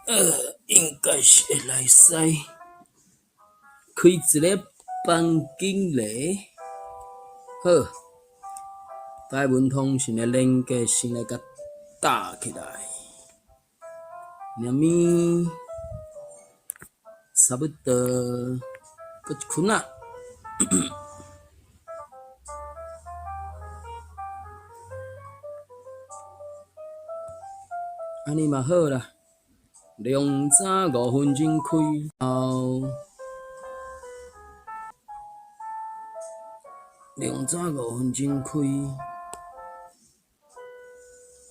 應該是會來使開一个房間咧。好，台文通訊的連結先來共搭起來。連物差不多閣一分仔。按呢嘛好啦，兩早5分鐘開後，兩早五分鐘開，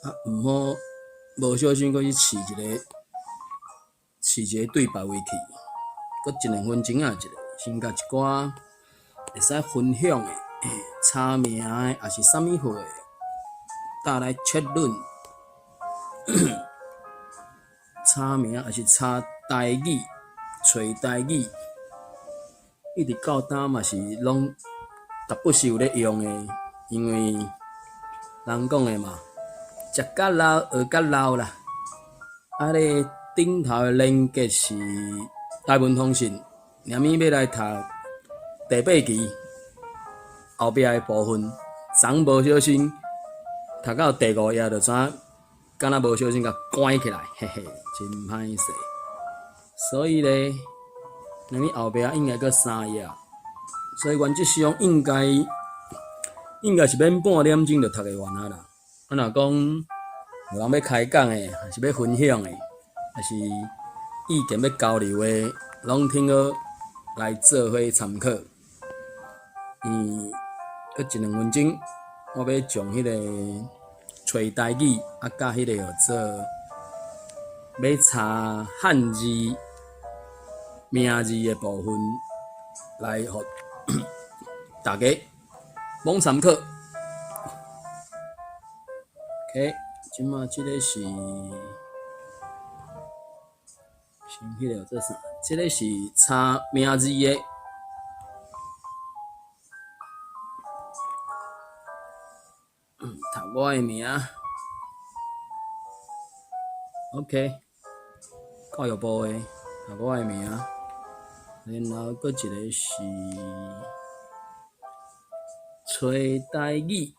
啊，毋好無小心閣去試一个，試一个對別位去，閣一兩分鐘仔一下，先共一寡會使分享的、查名的，抑是啥物貨的，搭來確認。查名抑是查台語，揣台語，一直到今嘛是攏逐不時有咧用的，因為人講的嘛，食較老學較老啦。啊，咧頂頭的連結是台文通訊，連物欲來讀第八期後壁的部分，昨無小心讀到第五頁就知影。敢若無小心共關起來，嘿嘿，真歹勢。所以咧，咱後壁應該閣三頁，所以原則上應該應該是免半點鐘就讀會完啊啦。啊，若講有人欲開講的，抑是欲分享的，抑是意見欲交流的，攏挺好來做伙參考。閣一兩分鐘，我欲將彼个揣台語，啊，佮彼个號做欲查漢字名字的部分，來予大家罔參考。OK，這馬這个是先彼个號做啥？這个是查名字的。讀我的名，OK，教育部的讀我的名，然後閣一个是揣台語，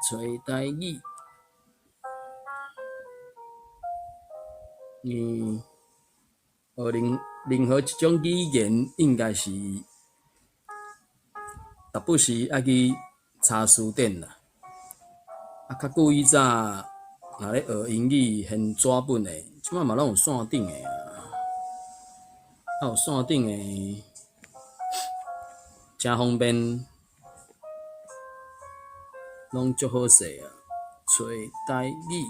揣台語，學任任何一種語言，應該是逐不時愛去查詞典啦。啊，較久以早，若咧學英語現紙本的，這擺嘛攏有線頂的啊，啊有線頂的，誠方便，攏足好勢啊。揣台語，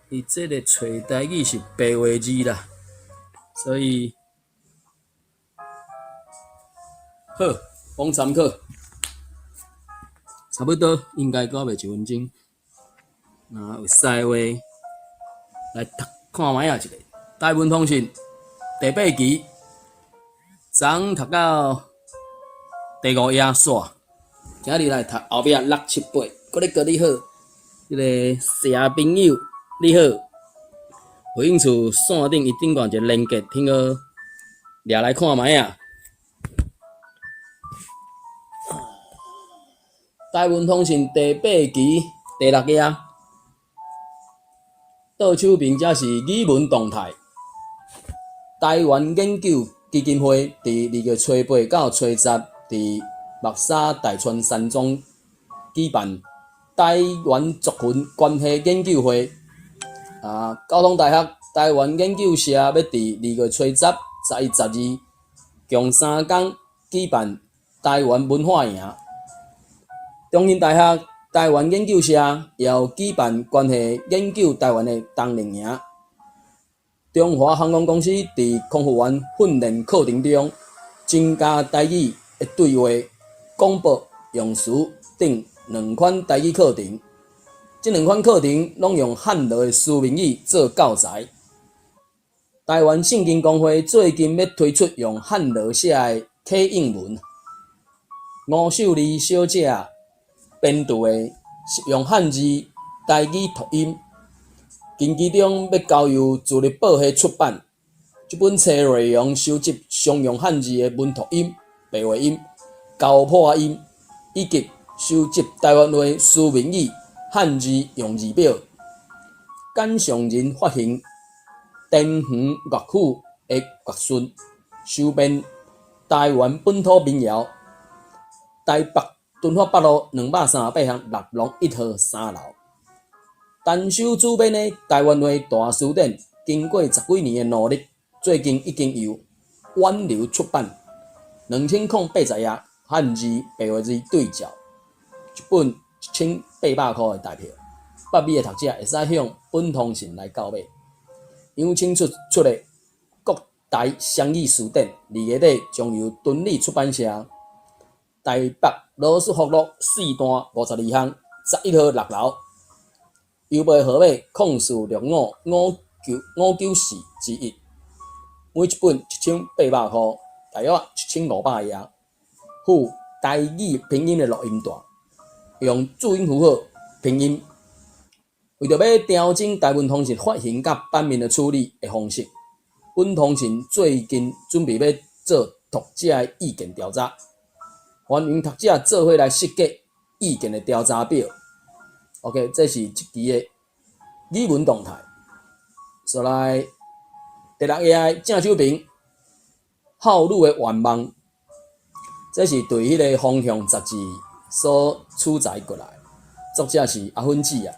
伊這个揣台語是白話字啦，所以好，罔參考，差不多應該閣袂一分鐘。若有使的話，來讀看覓仔一下。台文通訊第八期，昨昏讀到第五頁煞，今日來讀後壁六七八，閣咧閣你好，這个社朋友你好，有興趣線頂伊頂懸一个連結，聽好，掠來看覓仔。台文通訊第八期第六頁，倒手邊才是語文動態。台灣研究基金會佇2月初八到初十，佇木柵大川山莊舉辦台灣族群關係研究會。啊，交通大學台灣研究社欲佇2月初十、11、12，共三工舉辦台灣文化營。中興大學台灣研究社也有舉辦關係研究台灣的冬令營。中華航空公司佇空服員訓練課程中，增加台語的對話、廣播用詞等兩款台語課程。這兩款課程攏用漢羅的書面語做教材。台灣聖經公會最近欲推出用漢羅寫的啟應文。吳秀麗小姐編著的《實用漢字台語讀音，近期中欲交由自立報系出版。這本冊內容收集常用漢字的文讀音、白話音、厚破音，以及收集台灣話書面語漢字用字表。簡尚仁發行田園樂府的樂順，收編台灣本土民謠。台北敦化北路238巷6弄1號3樓。陳修主編的《台灣話大辭典》，經過十幾年的努力，最近已經由遠流出版，2080頁漢字白話字對照，一本1800箍的台票。北美的讀者會使向本通訊來購買。楊清出出的《國台雙語辭典》，2月底將由敦理出版社台北羅斯福路四段52巷11號6樓，郵報號碼046559 594之一。每一本1800箍，大約1500頁，附台語拼音的錄音帶，用注音符號拼音。為著欲調整台文通訊發行佮版面的處理的方式，本通訊最近準備欲做讀者的意見調查，歡迎讀者做伙來設計意見的調查表。OK，這是這期的語文動態。紲來第六頁正手邊，孝女的願望，這是對彼个方向雜誌所取材過來，作者是阿芬姊啊。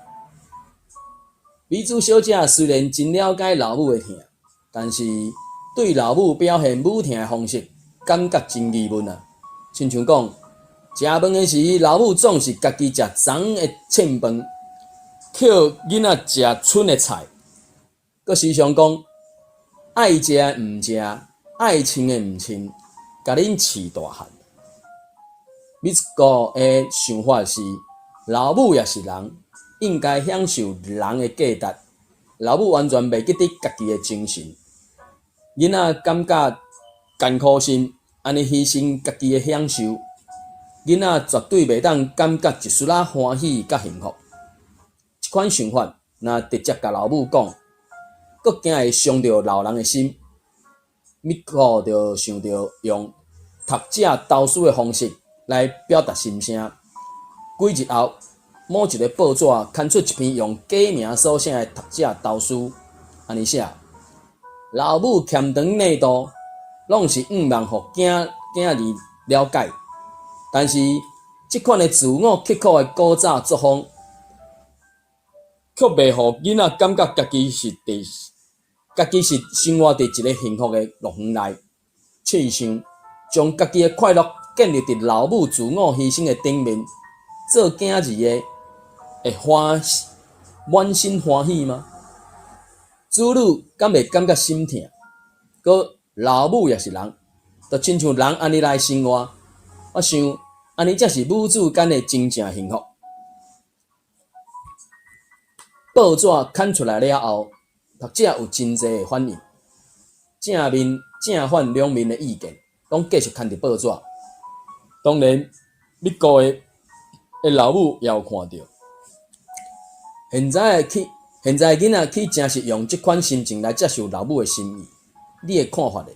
美珠小姐雖然真了解老母的疼，但是對老母表現母疼的方式，感覺真疑問啊。親像講，食飯的時，老母總是家己食鏨的凊飯，抾囡仔食剩的菜。閣時常講，愛食的毋食，愛穿的毋穿，共恁飼大漢。美子的想法是，老母也是人，應該享受人的價值。老母完全袂記得家己的精神，囡仔感覺艱苦心，按呢犧牲家己的享受，囡仔絕對袂當感覺一絲仔歡喜佮幸福。這款想法，若直接共老母講，閣驚會傷著老人的心。美子就想著用讀者投書的方式來表達心聲。幾日後，某一个報紙刊出一篇用假名所寫的讀者投書，按呢寫：老母儉腸內肚，攏是向望予囝囝兒了解。但是，這款的自我刻苦的古早作風，卻袂予囡仔感覺家己是生活佇一个幸福的樂園內。試想，將家己的快樂建立佇老母自我犧牲的頂面，做囝兒的會歡喜滿心歡喜嗎？子女敢會感覺心疼？閣老母也是人，就親像人按呢來生活。我想，按呢才是母子間的真正幸福。報紙刊出來了後，讀者有真濟的反應，正面、正反兩面的意見，攏繼續刊佇報紙。當然，美國的老母也有看著。現在的囡仔豈誠是用這款心情來接受老母的心意？你的看法呢？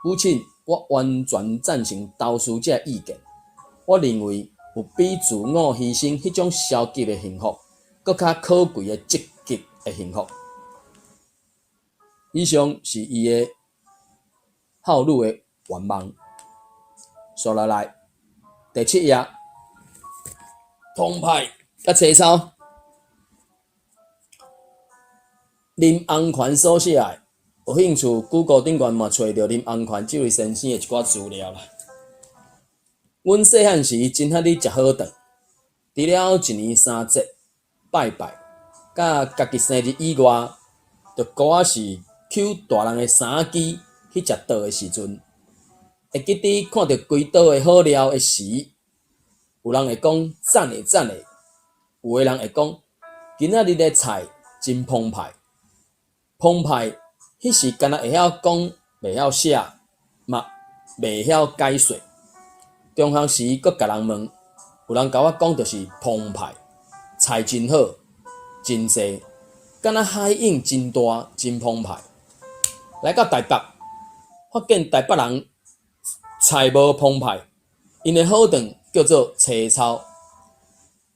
母親，我完全贊成投書者的意見。我認為有比自我犧牲彼種消極的幸福，閣較可貴的積極的幸福。以上是伊的孝女的願望。紲落來，第七頁，澎湃佮節操，林洪權所寫的，有興趣，Google 頂懸嘛揣著林洪權這位先生的一寡資料啦。阮細漢時真喜歡食好頓，除了一年三節拜拜，佮家己生日以外，就孤仔是搝大人的衫仔機去食桌的時陣，會記得看著規桌的好料的時，有人會講讚的讚的，有的人會講今仔日的菜真澎湃，澎湃，彼時敢若會曉講，袂曉寫，嘛袂曉解說。中學時閣共人問，有人共我講就是澎湃，菜真好，真濟，敢若海湧真大，真澎湃。來到台北，發現台北人菜無澎湃，𪜶的好頓叫做青草。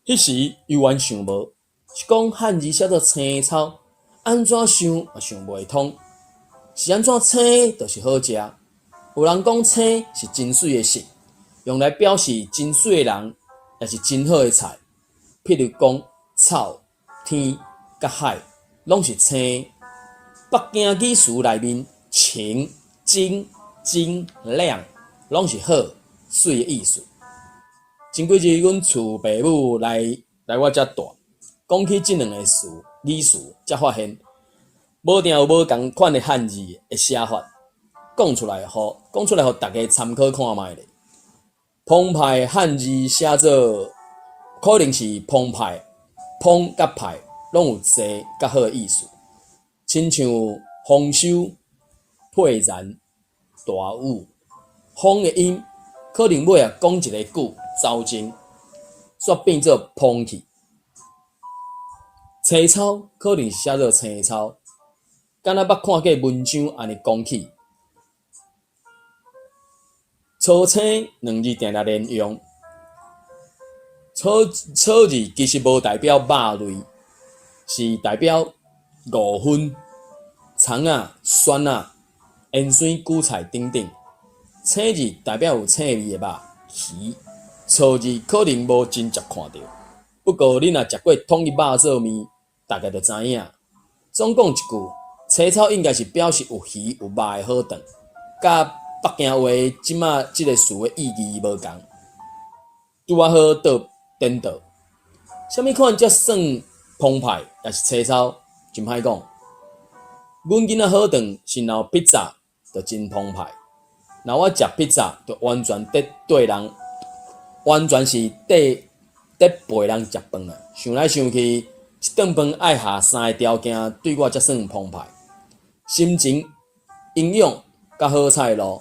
彼時猶原想無，是講漢字寫做青草，按怎想也想袂通，是按怎青就是好食。有人講青是真媠的色，用來表示真媠的人，也是真好的菜。譬如講草、天佮海，攏是青。北京語詞內面，晴、精、精、靚，攏是好、媠的意思。前幾日，阮厝爸母來來我遮蹛，講起這兩个詞語詞，才發現無定有無仝款的漢字的寫法，講出來予講出來予大家參考看覓咧。澎湃漢字寫做可能是澎湃，澎佮派攏有濟佮好的意思，親像豐收、沛然、大雨，豐的音可能尾仔講一个句走鐘，煞變做膨去。青草可能是寫做青草，敢若捌看過文章按呢講起。草青兩字定定連用，草草字其實無代表肉類，是代表五葷、蔥仔、蒜仔、芫荽、韭菜等等。青字代表有青味的肉、魚。草字可能無真濟看著，不過你若食過統一肉燥麵，大概就知影。總講一句，青草應該是表示有魚有肉的好頓，佮北京話這馬這个詞的意義無仝，拄仔好倒顛倒。啥物款才算澎湃，抑是青草？真歹講。阮囡仔好頓是若有披薩，就真澎湃。若我食披薩，就完全佇綴人，完全是綴佇陪人食飯啊！想來想去，一頓飯愛下三个條件，對我才算澎湃。心情、營養、佮好菜路，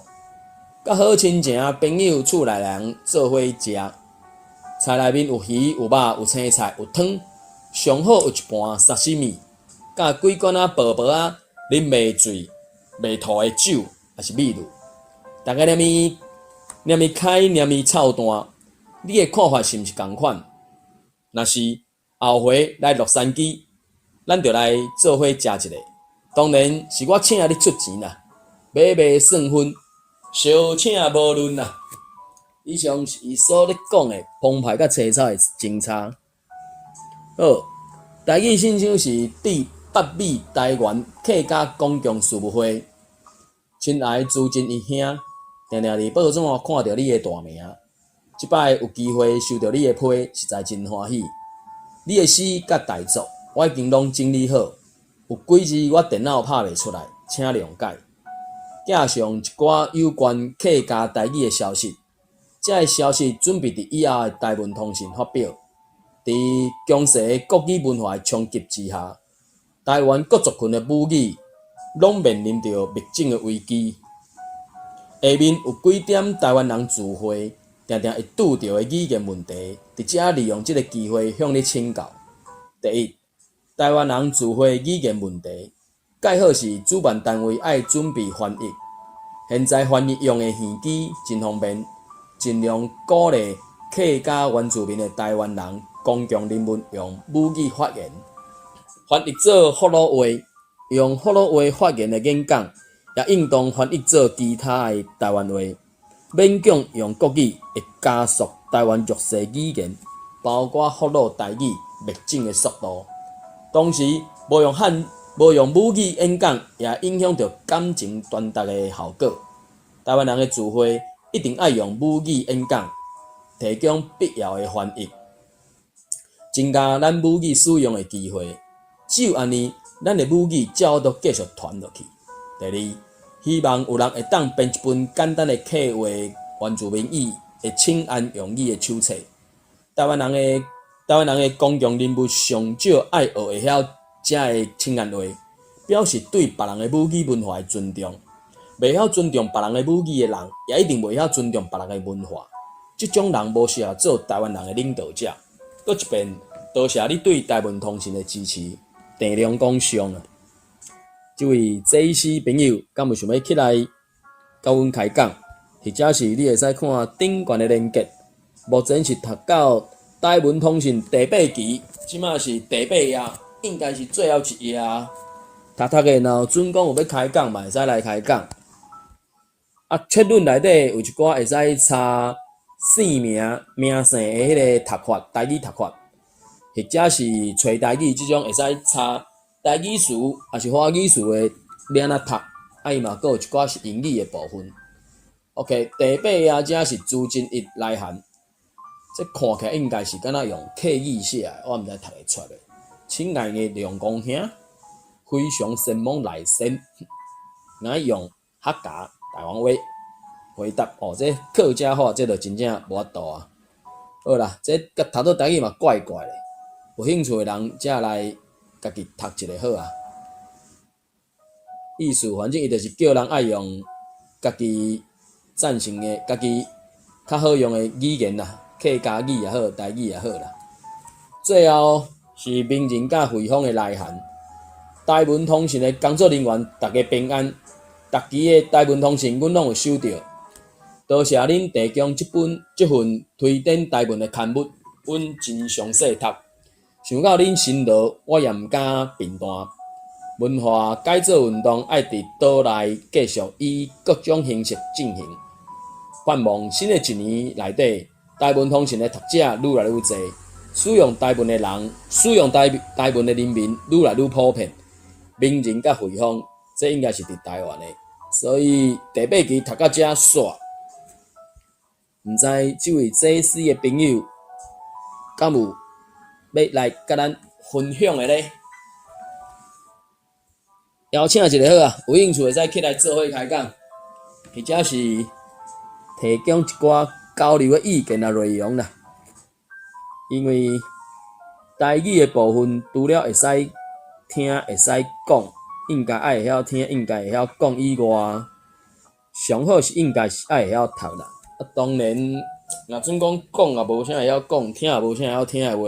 佮好親情、朋友、厝內人做伙食。菜內面有魚、有肉、有青菜、有湯，上好有一盤沙西米，佮幾罐仔薄薄仔啉袂醉、袂吐的酒，抑是米露。逐家連鞭連鞭開，連鞭操蛋，你的看法是毋是仝款？若是後回來洛杉磯，咱就來做伙食一下。當然是我請你出錢啦，買賣算分，相請無論啦。以上是伊所咧講的澎湃佮青草的精差。好，台語信箱是致北美台灣客家公共事務會，親愛的朱真一兄，定定佇報紙看著你的大名，這擺有機會收著你的批，實在真歡喜。你的詩佮大作，我已經攏整理好，有幾字我電腦拍袂出來，請諒解。寄上一寡有關客家台語的消息，這个消息準備佇以後的台文通訊發表。佇強勢的國語文化的衝擊之下，台灣各族群的母語攏面臨著滅種的危機。下面有幾點台灣人聚會定定會拄著的語言問題，佇遮利用這个機會向你請教。第一，台灣人聚會語言問題，蓋好是主辦單位愛準備翻譯。現在翻譯用的耳機真方便，盡量鼓勵客家原住民的台灣人公共人物用母語發言，翻譯做福佬話，用福佬話發言的演講，也應當翻譯做其他的台灣話。勉強用國語會加速台灣弱勢語言，包括福佬台語滅種的速度。同時，無用漢無用母語演講，也影響著感情傳達的效果。台灣人的聚會一定愛用母語演講，提供必要的翻譯，增加咱母語使用的機會。只有按呢，咱的母語才有法度繼續傳落去。第二，希望有人會當編一本簡單的客話原住民語的請安用語的手冊。台灣人的公共人物上少愛學會曉遮个請安話，表示對別人的母語文化的尊重。袂曉尊重別人的母語的人，也一定袂曉尊重別人的文化。這種人無適合做台灣人的領導者。閣一遍，多謝你對台文通訊的支持。鄭良講上啊，這位祭司朋友，敢有想欲起來佮阮開講？或者是你會使看頂懸的連結。目前是讀到台文通訊第八期，這馬是第八頁，應該是最後一頁啊。讀讀的，若有準講有欲開講嘛，會使來開講。啊，冊論內底有一寡會使查姓名、名姓的彼個讀法，台語讀法，或者是揣台語這種會使查台語詞，抑是華語詞的欲按怎讀，啊，伊嘛閣有一寡是英語的部分。OK，第八頁遮是朱真一來函，這看起來應該是敢若用客語寫的，我毋知讀會出來。親愛的梁公兄，非常承蒙來信，𠊎用客家台灣話回答哦，這客家話這就真正無法度啊。好啦，這佮讀做台語嘛怪怪的，有興趣的人才來家己讀一下好啊。意思反正伊就是叫人愛用家己贊成的、家己較好用的語言啦，客家語也好，台語也好啦。最後是名人佮惠豐的來函，台文通訊的工作人員，大家平安。逐期的台文通訊，阮攏有收著。多謝恁提供這本這份推展台文的刊物，阮真詳細讀。想到恁辛勞，我也毋敢貧惰。文化改造運動愛佇島內繼續以各種形式進行。盼望新的一年內底，台文通訊的讀者愈來愈濟，使用台文的人，使用台台文的人民愈來愈普遍。名人佮惠豐，這應該是佇台灣的，所以第八期讀到遮煞。毋知這位祭司的朋友，敢有欲來佮咱分享的咧？邀請一下好啊，有興趣會使起來做伙開講，或者是提供一寡交流的意見啊內容啦。因為台語的部分，除了會使聽、會使講，應該愛會曉聽，應該會曉講以外，上好是應該是愛會曉讀啦。啊，當然，若準講講也無啥會曉講，聽也無啥會曉聽的話，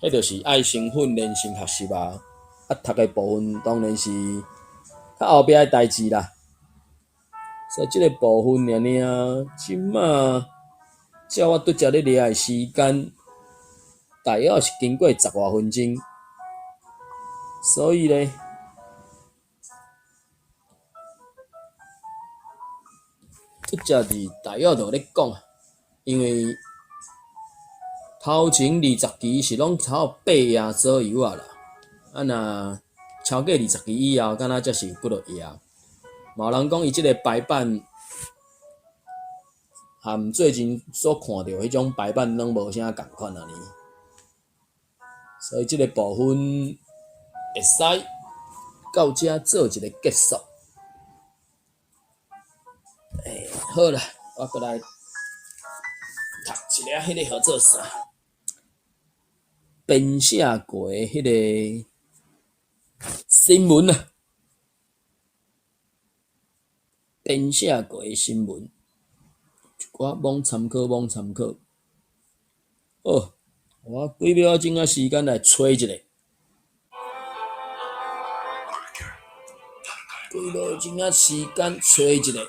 彼就是愛先訓練、先學習啊。啊，讀的部分當然是較後壁的代誌啦。所以這个部分爾爾，這馬照我拄才咧掠的時間，大約是經過十外分鐘，所以咧，拄才佇大約就咧講，因為頭前二十期是攏差不多八頁左右啊啦，啊若超過二十期以後，敢若才是有幾落頁。嘛有人講伊這个排版，和最近所看著彼種排版攏無啥仝款按呢，所以這个部分會使到遮做一个結束。欸，好啦，我閣來讀一下彼个號做啥？編寫過的彼个新聞啊，編寫過的新聞，一寡罔參考，罔參考。好，我幾秒鐘仔時間來揣一下。幾秒鐘仔時間揣一下。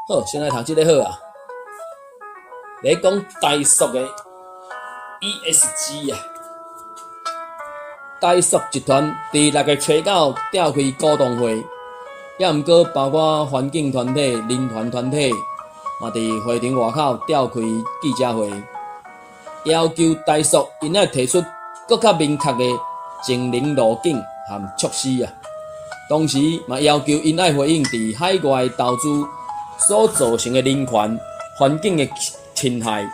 好，好，先來讀這个好啊。咧講台塑的 ESG 啊，台塑集團佇6月初九召開股東會，抑毋過包括環境團體、人權團體，嘛佇會場外口召開記者會，要求台塑𪜶愛提出閣較明確的淨零路徑和措施啊。同時嘛要求𪜶愛回應佇海外投資所造成的人權、環境的侵害，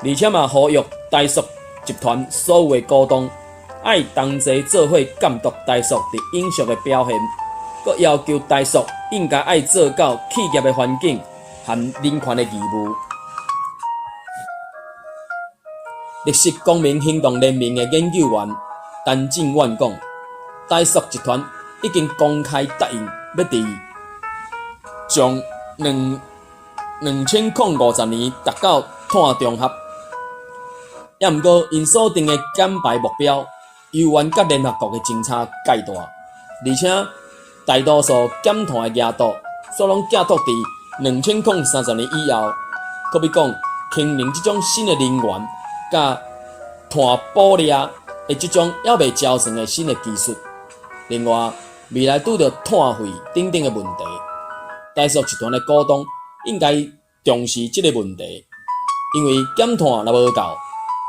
而且嘛呼籲台塑集團所有的股東愛同齊做伙監督台塑佇永續的表現，閣要求台塑應該愛做到企業的環境和人權的義務。綠色公民行動聯盟的研究員陳進遠講，台塑集團已經公開答應欲佇將2050年達到碳中和。猶毋過，𪜶所定的減排目標，猶原佮聯合國的政策蓋大，而且大多數減碳的額度，煞攏寄託佇2030年以後。閣比講，氫能這種新的能源，佮碳捕掠的這種猶未成熟的新的技術。另外，未來拄著碳費等等的問題，台塑集團的股東應該重視這个問題，因為減碳若無夠，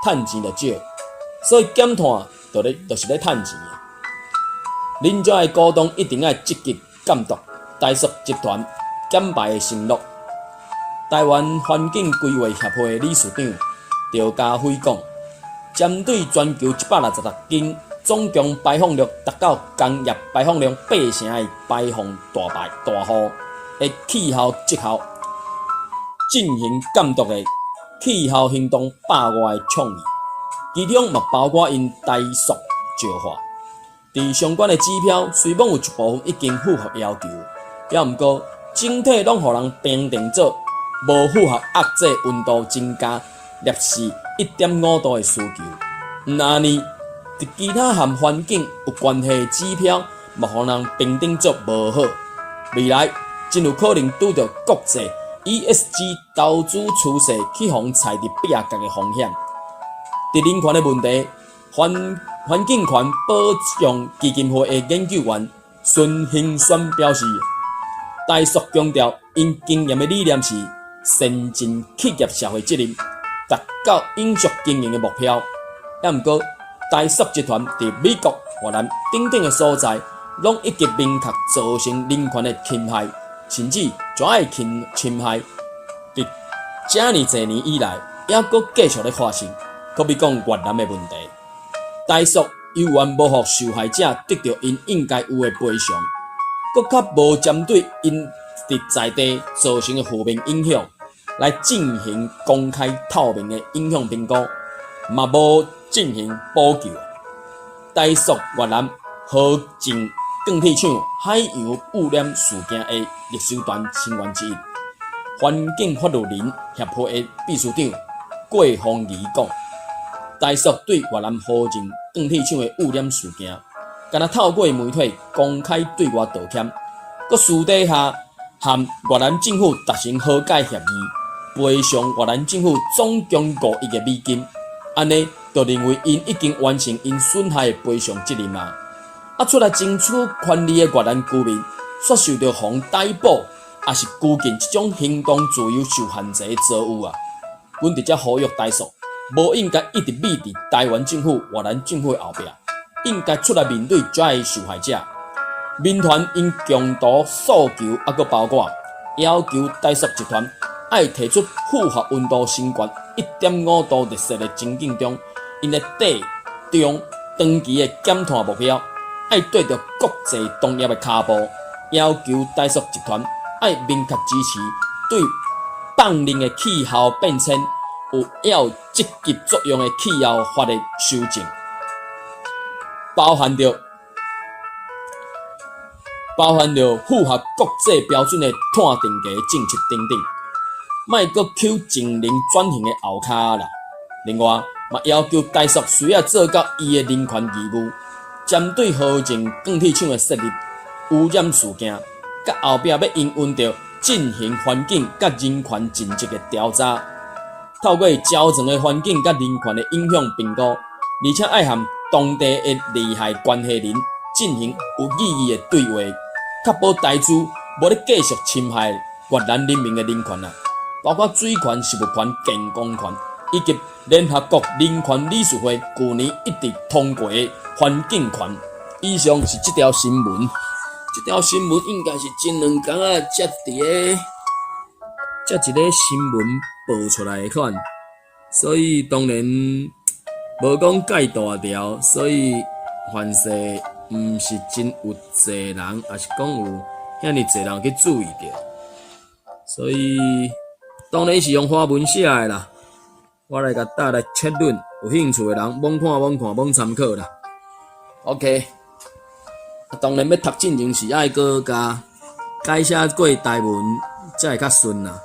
趁錢就少，所以減碳就是咧趁錢。恁遮的股東一定愛積極監督台塑集團減排的承諾。台灣環境規劃協會理事長趙家輝講，針對全球166間總共排放量達到工業排放量八成的排放大戶的氣候績效進行監督的氣候行動百外倡議，其中嘛包括𪜶台塑石化。佇相關的指標雖罔有一部分已經符合要求，猶毋過整體攏予人評定做無符合壓制溫度增加攝氏1.5度的需求。毋但按呢，佇其他和環境有關係的指標，嘛予人評定做無好。未來真有可能拄著國際 ESG 投資趨勢去予人踩佇壁角的風險。佇人權的問題，環境權保障基金會的研究員孫興選表示，台塑強調𪜶經營的理念是善盡企業社會責任，達到永續經營的目標。猶毋過，台塑集團佇美國、越南等等的所在，攏已經明確造成人權的侵害，甚至遮的侵害，佇遮爾濟年以來，猶閣繼續咧發生。閣比講越南的問題，台塑猶原無予受害者得著𪜶應該有的賠償，閣較無針對𪜶佇在地造成的負面影響來進行公開透明的影響評估，嘛無進行補救。台塑越南河靜鋼鐵廠海洋污染事件的律師團成員之一，環境法律人協會的秘書長郭鳳儀講，台塑對越南河靜鋼鐵廠的污染事件，敢若透過媒體公開對外道歉，閣私底下和越南政府達成和解協議，賠償越南政府總共5億的美金，按呢就認為𪜶已經完成𪜶損害的賠償責任啊！啊，出來爭取權利的越南居民，卻受著予人逮捕，抑是拘禁這種行動自由受限制的遭遇啊！阮佇遮呼籲台塑，無應該一直覕佇台灣政府、越南政府的後壁，應該出來面對遮的受害者。民團𪜶共同訴求，猶閣包括要求台塑集團愛提出符合溫度升懸1.5度熱勢的情境中，𪜶的短、中、長期的減碳目標，愛綴著國際同業的跤步，要求台塑集團愛明確支持對放任的氣候變遷有效積極作用的氣候法的修正，包含著符合國際標準的碳定價政策等等，莫閣搝淨零轉型的後跤啦。另外，嘛要求台塑需要做到伊的人權義務，針對河靜鋼鐵廠的設立污染事件，佮後壁欲營運著進行環境佮人權盡職的調查，透過周全的環境佮人權的影響評估，而且愛和當地的利害關係人進行有意義的對話，確保台資無咧繼續侵害越南人民的人權啊，包括水權、食物權、健康權，以及聯合國人權理事會舊年一致通過的環境權。以上是這條新聞，這條新聞應該是前兩工仔才佇咧，才一个新聞報出來的款，所以當然無講蓋大條，所以凡勢毋是真有濟人，抑是講有遐爾濟人去注意著，所以當然是用華文寫的啦。我來共搭來切論，有興趣的人罔看罔看罔參考啦。OK，啊，當然欲讀進前是愛閣共改寫過台文才會較順啦。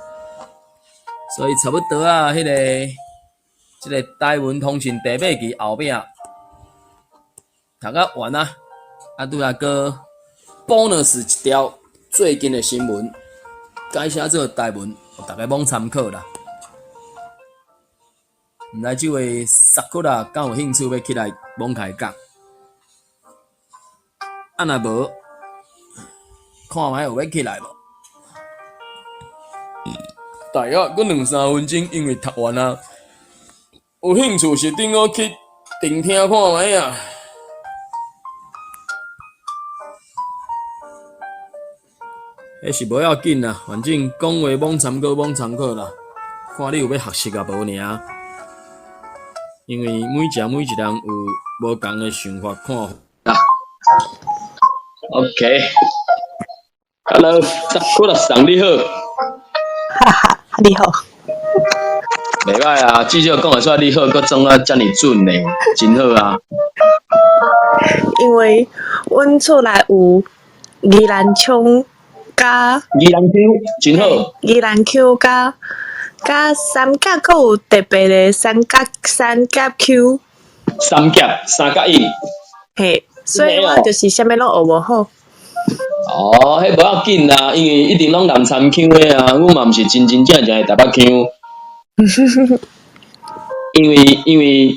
所以差不多啊，彼个這个台文通訊第八期後壁讀甲完啊，啊拄來閣 bonus 一條最近的新聞，改寫做台文，予逐家罔參考啦。毋知這位 Sakura 敢有興趣欲起來罔開講？啊若無，看覓有欲起來無？大約閣兩三分鐘，因為讀完啊。有興趣是頂好去聆聽看覓啊。彼是無要緊啦，反正講話罔參考罔參考啦，看你有欲學習抑無爾。因為每一每一人有無仝的想法看法啦。OK，Hello，Sakura 桑你好。哈哈，你好。袂䆀啊，至少講會出來你好，閣裝啊遮爾準呢，真好啊。因為阮厝內有宜蘭腔佮宜蘭腔，真好。宜蘭腔佮佮三峡，閣有特別的三甲三甲腔。三甲三角音。嘿，所以我就是啥物攏學無好。哦，彼無要緊啦，因為一定攏南摻腔的啊，阮嘛毋是真真正正的台北腔。因為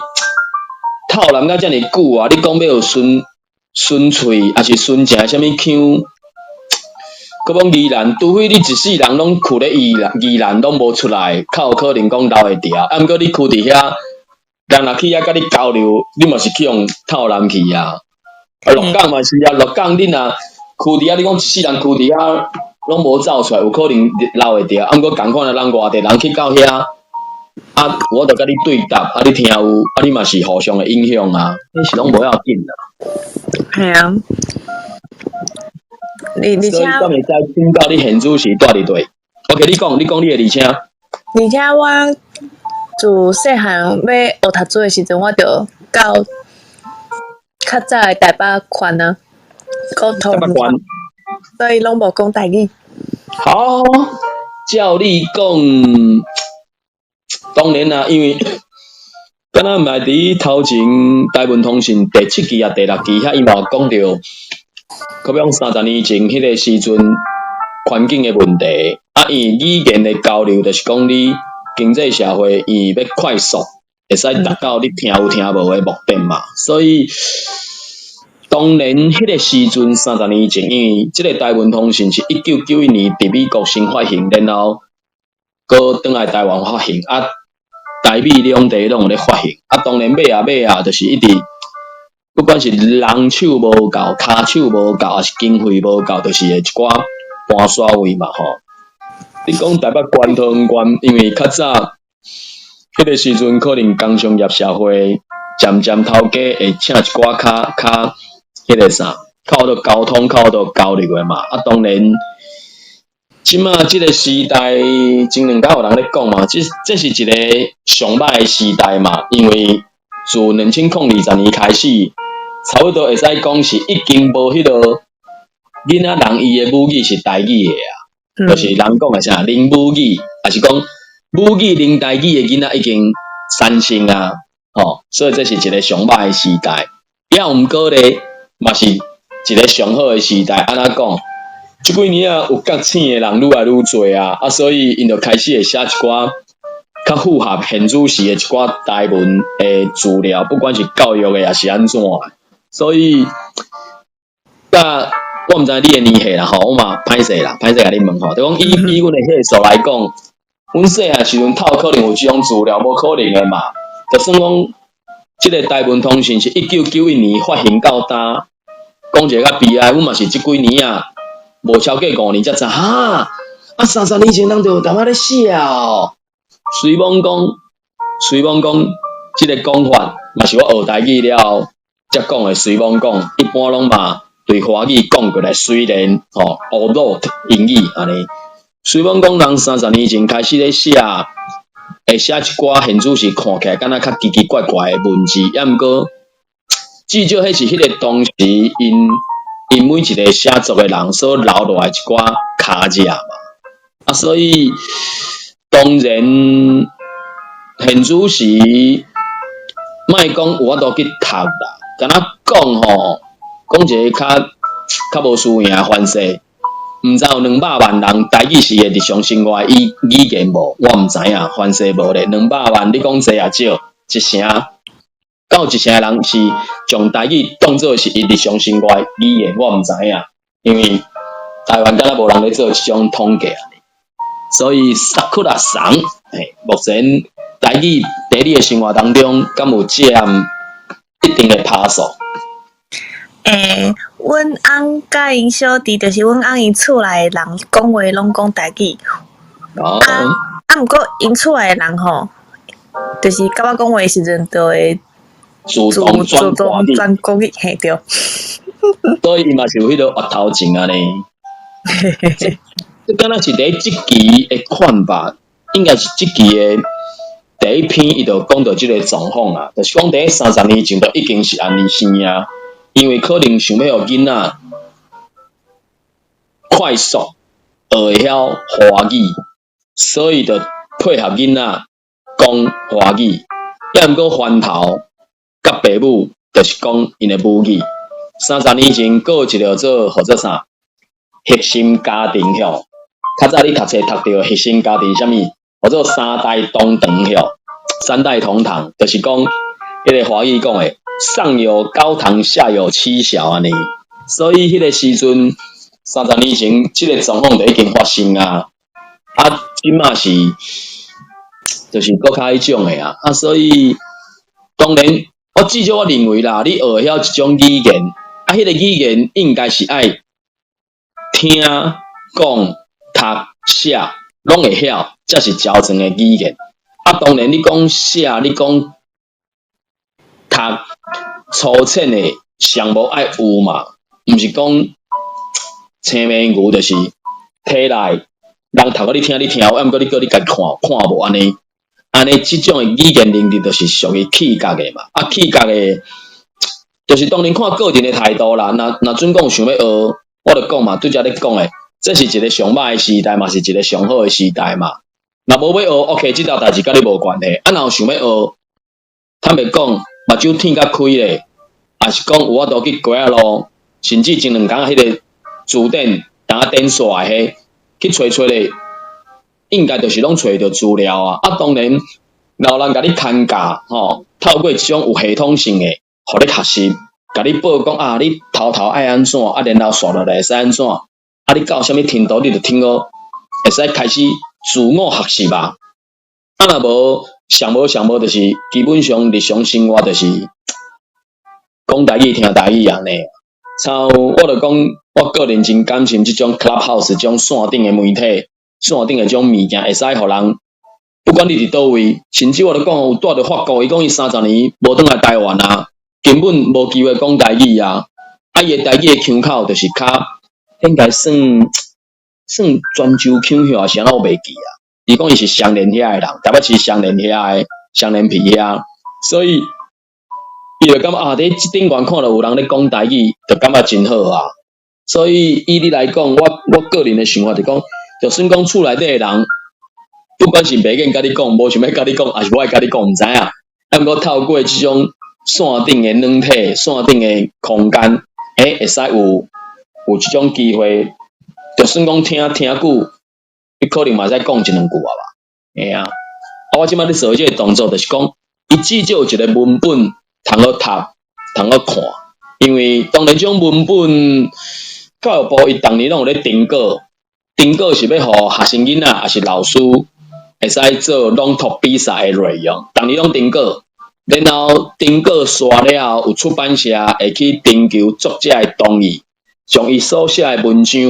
透南到遮爾久啊，你講欲有純純粹，抑是純正啥物腔？閣講宜蘭，除非你一世人攏跍咧宜蘭，宜蘭攏無出來，較有可能講留會牢。啊，毋過你跍佇遐，人若去遐佮你交流，你嘛是去予透南去啊。啊，鹿港嘛是啊，鹿港你若跍佇遐，你講一世人跍佇遐，攏無走出來，有可能留會牢。啊，毋過仝款的人外地人去到遐，啊，我就佮你對答，啊，你聽有，啊，你嘛是互相會影響啊，彼是攏無要緊啦。係啊。而且，所以敢會使請教你現主時蹛佇佗？OK，你講，你講你的而且。而且我自細漢欲學讀書的時陣，我就到較早的台北縣啊，講台北縣，所以攏無講台語。好，照你講，當然啦，因為敢若毋係佇頭前台文通訊第七期抑第六期遐，伊嘛有講著。可比講30年前彼个時陣環境的問題，啊，因為語言的交流，就是講你經濟社會伊欲快速，會使達到你聽有聽無的目的嘛。所以當然彼个時陣三十年前，因為這个台文通訊是1991年佇美國先發行，然後閣轉來台灣發行，啊，台美兩地攏有咧發行，啊，當然尾仔尾仔就是一直。不管是人手無夠、跤手無夠，抑是經費無夠，就是會一寡搬徙位嘛吼。你講台北縣、桃園縣，因為較早彼个時陣，可能工商業社會漸漸頭家會請一寡較較彼个啥，較好溝通、較好交流的嘛。啊，當然，這馬這个時代，前兩工有人咧講嘛，這這是一個上歹的時代嘛，因為自2020年開始。差不多會使講是已經無彼个囡仔人伊的母語是台語的啊，就是人講的啥零母語，抑是講母語零台語的囡仔已經產生啊，吼，所以這是一個上歹的時代。抑毋過咧，嘛是一個上好的時代。按怎講？這幾年啊，有覺醒的人愈來愈濟啊，啊，所以𪜶就開始會寫一寡較符合現主時的一寡台文的資料，不管是教育的，抑是按怎。所以，甲我毋知你的年歲啦吼，我嘛歹勢啦，歹勢共你問吼，就講以阮的歲數來講，阮細漢時陣透可能有這種資料，無可能的嘛。就算講，這个台文通訊是1991年發行到今，講一个較悲哀，阮嘛是這幾年啊，無超過5年才知哈，啊30年前人就有淡仔咧寫哦。雖罔講，雖罔講，這个講法嘛是我學台語了後。才講的雖罔講，一般攏嘛對華語講過來，雖然吼，although 英語按呢。雖罔講人三十年前開始咧寫，會寫一寡現主時看起來敢若較奇奇怪怪的文字，抑毋過至少彼是彼个當時𪜶𪜶每一個寫作的人所留落來一寡跤跡嘛。啊，所以當然現此時，莫講有法度去讀啦，敢若講吼，講一个較較無輸贏的方式，毋知有200萬人台語是伊的日常生活語言無？我毋知影，凡勢無咧。兩百萬，你講濟抑少？一成，敢有一成的人是將台語當做是伊日常生活語言？我毋知影，因為台灣敢若無人咧做這種統計啊。所以薩克拉桑，嘿，目前台語佇你的生活當中，敢有佔一定的趴數？欸，阮翁佮𪜶小弟，就是阮翁𪜶厝內的人講話攏講台語。啊啊，毋過𪜶厝內的人吼，就是佮我講話的時陣，就會自動轉轉國語，嘿對。所以伊嘛是有彼个越頭前按呢。這敢若是佇這期的款吧？應該是這期的第一篇，伊就講著這个狀況啊，就是講佇30年前就已經是按呢生啊。因為可能想欲予囡仔快速學會曉華語，所以就配合囡仔講華語。抑毋過番頭佮爸母就是講𪜶的母語。三十年前，閣有一个做號做啥？核心家庭吼，較早你讀冊讀著核心家庭啥物？號做三代同堂吼，三代同堂，就是講彼个華語講的。上有高堂，下有妻小按呢，所以彼个時陣三十年前，這个狀況就已經發生啊。啊，這馬是就是閣較彼種的啊。啊，所以當然，我至少我認為啦，你學會曉一種語言，啊，彼个語言應該是愛聽、講、讀、寫，攏會曉，才是真正的語言。啊，當然你講寫，你講讀粗淺的上無愛有嘛，毋是講青面牛，就是提來人讀予你聽，你聽有，啊，毋過你叫你家己看，看無按呢，按呢這種的語言能力就是屬於氣格的嘛，啊，氣格的，就是當然看個人的態度啦。若若準講想欲學，我就講嘛，拄才咧講的，這是一个上歹的時代，嘛是一个上好的時代嘛。若無欲學，OK，這條代誌佮你無關係。啊，若有想欲學，坦白講，目睭天較開咧，抑是講有法度去街仔路，甚至前兩工彼个字典，當仔典煞的彼，去揣揣咧，應該就是攏揣著資料啊。啊，當然，若有人共你牽教，吼，透過這種有系統性的，予你學習，共你報講啊，你頭頭愛按怎，啊，然後紲落來會使按怎，啊，你到啥物程度，你就聽好，會使開始自我學習吧。啊，若無上無上無，就是基本上日常生活就是講台語、聽台語按呢。像我就講，我個人真感謝這種 Clubhouse 這種線頂的媒體，線頂的這種物件，會使予人不管你佇佗位，甚至我就講有蹛佇法國，伊講伊三十年無轉來台灣啊，根本無機會講台語啊。啊，伊的台語的腔口就是較應該算算泉州腔抑是按怎我袂記啊。伊講伊是雙連遐的人，台北市雙連遐的，雙連埤遐，所以伊就感覺啊，佇這頂懸看著有人咧講台語，就感覺真好啊。所以以你來講，我我個人的想法就講，就算講厝內底的人，不管是袂願佮你講，無想欲佮你講，抑是無愛佮你講，毋知影。啊，毋過透過這種線頂的軟體、線頂的空間，欸，會使有有這種機會，就算講聽聽久，你可能嘛會使講一兩句啊吧。嘿啊，啊，我這擺咧做這个動作，就是講，伊至少有一个文本通好讀，通好看。因為當然這種文本，教育部伊逐年攏有咧定稿，定稿是欲予學生囡仔，抑是老師會使做朗讀比賽的內容，逐年攏定稿，然後定稿煞了後，有出版社會去徵求作者的同意，將伊所寫的文章，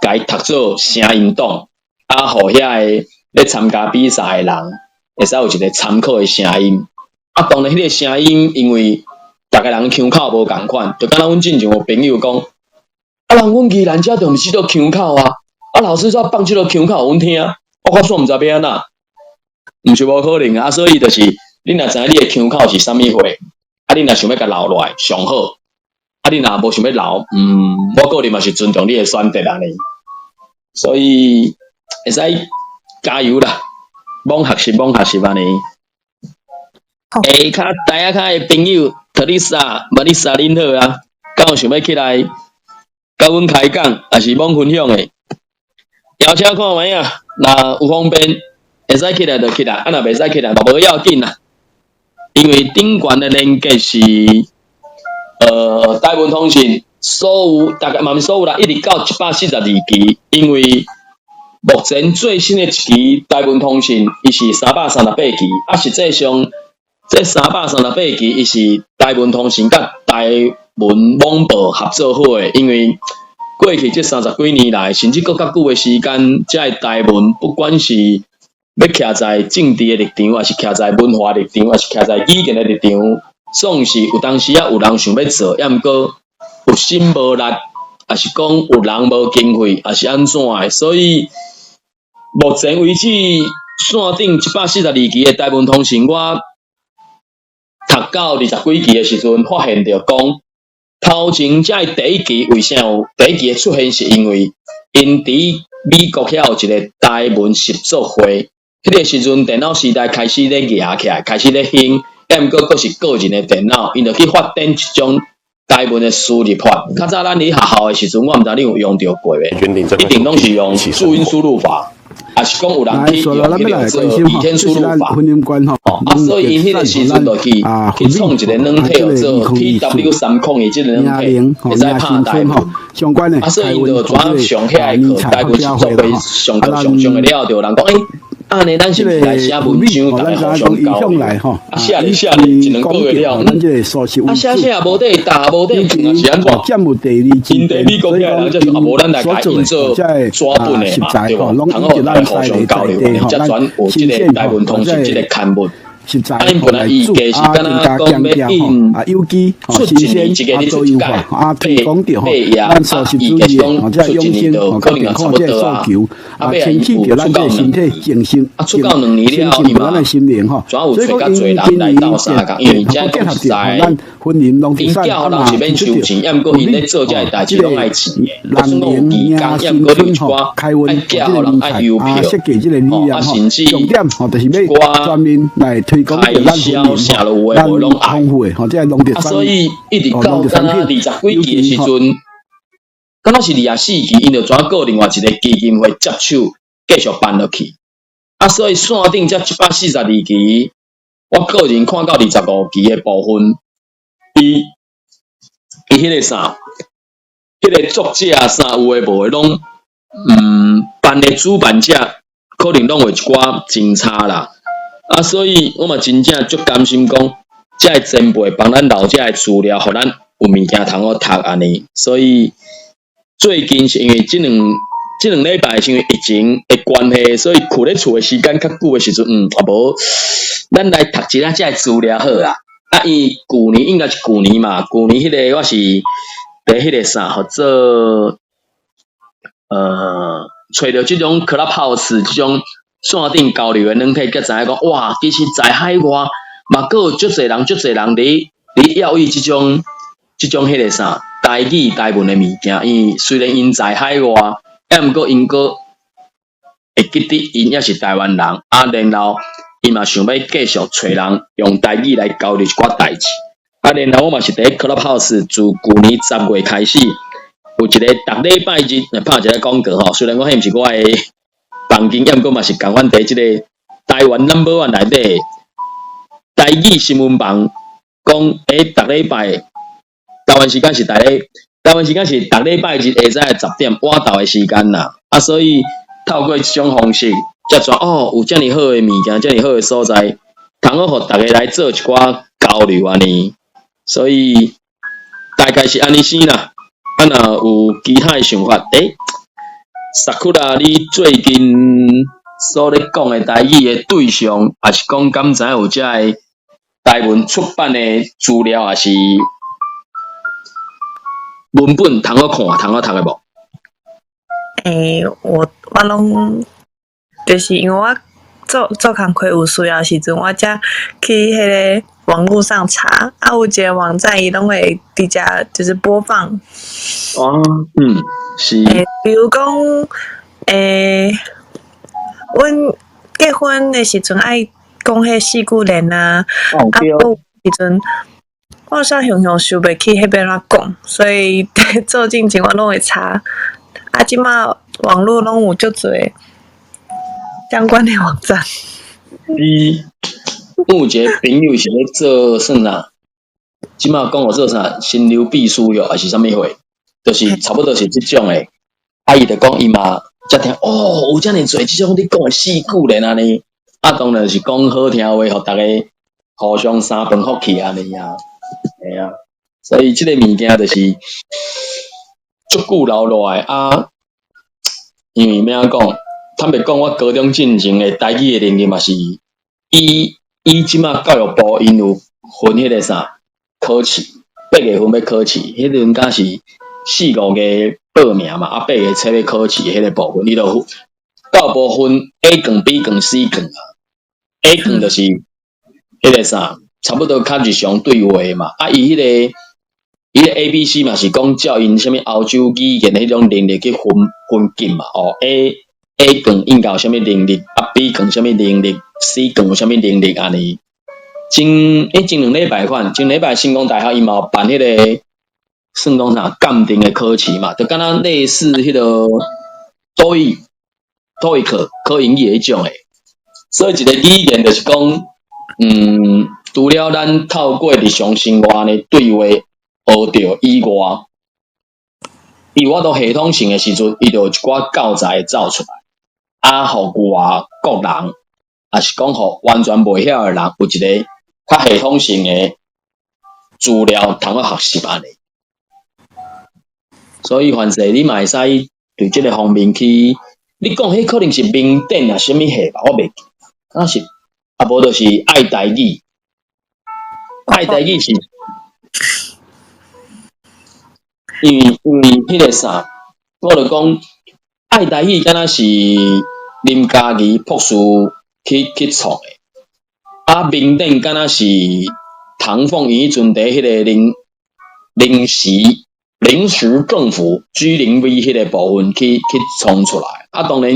共伊讀做聲音檔，啊，予遐个咧參加比賽的人，會使有一个參考的聲音。啊，當然彼个聲音，因為逐个人腔口無仝款，就敢若阮進前有朋友講，啊，人阮宜蘭遮就毋是這个腔口啊，啊，老師煞放這个腔口予阮聽，我煞毋知欲按怎，毋是無可能啊，所以就是你若知影你的腔口是啥物貨，啊，你若想欲共留落來上好，啊，你若無想欲留，嗯，我個人嘛是尊重你的選擇按呢。所以會使加油啦，罔學習，罔學習按呢。下跤台仔跤的朋友，特麗莎、瑪麗莎，恁好啊！敢有想欲起來佮阮開講，抑是罔分享的？邀請看覓啊！若有方便，會使起來就起來，啊若袂使起來嘛無要緊啦。因為頂懸的連結是，台文通訊所有大概嘛毋是所有啦，一直到142期，因為目前最新的一期台文通訊，伊是338期，啊實際上這338期，伊是台文通訊佮台文網報合作好的，因為過去這三十幾年來，甚至閣較久的時間，這个台文不管是欲徛在政治的立場，抑是徛在文化立場，抑是徛在語言的立場，總是有當時仔有人想欲做，抑毋過有心無力，抑是講有人無經費，抑是按怎的，所以目前為止，線頂142期的台文通訊，我讀到20幾期的時陣，發現著講，頭前這个第一期為啥有第一期的出現，是因為𪜶佇美國遐有一個台文習作會，彼個時陣電腦時代開始咧夯起來，開始咧興，抑毋過閣是個人的電腦，𪜶就去發展一種台文的輸入法。較早咱佇學校的時陣，我毋知你有用著過袂？一定攏是用注音輸入法，抑是講有人去用彼個做倚天輸入法。哦，啊，所以𪜶彼個時陣就去創一個軟體，叫做 TW301這個軟體，會使拍台文。啊，所以𪜶就怎上遐個課，台文習作會上課上上的了，就有人講，欸，按呢，咱是毋是來寫文章，逐家互相交流？啊，寫咧寫咧，一兩個月了，啊，寫寫也無底答，無底放，是按怎？𪜶佇美國遐人才說，啊，無咱來共印做紙本的嘛，對無？通好逐家互相交流，才轉有這个台文通訊這个刊物。啊，𪜶本來預計是敢若講欲印出一年一个，你出一屆，八八頁，啊，預計是講出一年就可能也差不多啊。啊，尾仔伊有出到兩年，啊，出到2年了後，伊嘛怎有揣較濟人來鬥相共，因為這講實在，𪜶寄予人是免收錢，抑毋過𪜶咧做這个代誌攏愛錢的，就算講有義工，抑毋過你有一寡愛寄予人愛郵票，吼，啊，甚至一寡開銷啥都有的無攏愛，啊，所以一直到敢若20幾期的時陣，敢若是24期，𪜶就轉閣另外一個基金會接手繼續辦落去。啊，所以線頂這142期，我個人看到25期的部分，伊彼個啥，彼個作者啥有的無的攏，辦的主辦者可能攏有一寡真差啦。啊，所以我嘛真正足甘心講，這个前輩幫咱留這个資料，予咱有物件通好讀按呢。所以最近是因為這兩禮拜是因為疫情的關係，所以睏咧厝的時間較久的時陣，啊無，咱來讀一下這个資料好啊。啊，伊舊年應該是舊年嘛，舊年彼個我是佇彼個啥，號做，揣著這種 Clubhouse 這種線頂交流的軟體，才知影講，哇，其實在海外嘛，閣有足濟人，足濟人佇要伊這種彼個啥台語台文的物件。因為雖然𪜶在海外，抑毋過𪜶閣會記得𪜶也是台灣人，啊，然後伊嘛想欲繼續揣人用台語來交流一寡代誌。啊，然後我嘛是佇 Clubhouse 自舊年10月開始，有一個逐禮拜日來拍一个廣告吼。雖然講彼毋是我的房間，抑毋過嘛是仝款佇這個台灣 number one 內底台語新聞網講，欸，逐禮拜台灣時間是逐禮拜日下晝10點晚晝的時間啦。啊，所以透過這種方式，才知哦，有遮爾好的物件，遮爾好的所在，通好予逐家來做一寡交流按呢。所以大概是按呢先啦。啊，若有其他的想法，欸，Sakura，你最近所咧講的台語的對象，抑是講敢知影有這个台文出版的資料，抑是文本通好看、通好讀的無？欸，我攏就是因為我做做工課有需要時陣，我才去彼个網路上查，啊，有一个網站伊攏會佇遮就是播放。哦，嗯，是。欸，比如講，欸，阮結婚的時陣愛講彼四句聯啊，啊，有時陣我煞雄雄想袂起彼欲按怎講，所以做進前我攏會查。啊，這馬網路攏有足濟相關的網站。你有一個朋友是咧做算啥？這馬講我做啥？心流秘書喲，還是啥物貨？就是差不多是這種的。啊，伊就講伊嘛才聽哦，有遮爾濟這種你講的四句聯按呢。啊，當然是講好聽話，予逐家互相三飯福氣按呢啊。嘿啊，所以這個物件就是足久留落來啊。因為欲按怎講？坦白講，我高中進前的台語的能力嘛是以以這馬教育部𪜶有分彼個啥考試，8月份欲考試，彼陣敢是四五月報名嘛，啊八月初欲考試彼個部分，伊就教育部分 A 卷、B 卷、C 卷啊。A 卷就是彼個啥，差不多較日常對話嘛。啊，伊彼個伊個 A、B、C 嘛是講照𪜶啥物歐洲語言的彼種能力去分分級嘛。哦，A 卷應該有啥物能力，啊 B 卷啥物能力，C 卷有啥物能力按呢。前欸前兩禮拜款，前禮拜成功大學伊嘛有辦彼個算講啥鑑定的考試嘛，就敢若類似彼個多益、TOEIC 考英語彼種的。所以一個語言就是講，除了咱透過日常生活的對話學著以外，伊有法度系統性的時陣，伊就有一寡教材會走出來，啊，予外國人，抑是講予完全袂曉的人，有一個較系統性的資料通好學習按呢。所以凡勢你嘛會使對這個方面去，你講彼可能是明典啊，啥物系吧，我袂記，敢是，啊無就是愛台語，愛台語是，因為彼個啥，我就講愛台語敢若是林嘉儀博士去創的，啊明典敢若是唐鳳伊彼陣佇彼個臨時政府 G0V 彼個部分去創出來，啊當然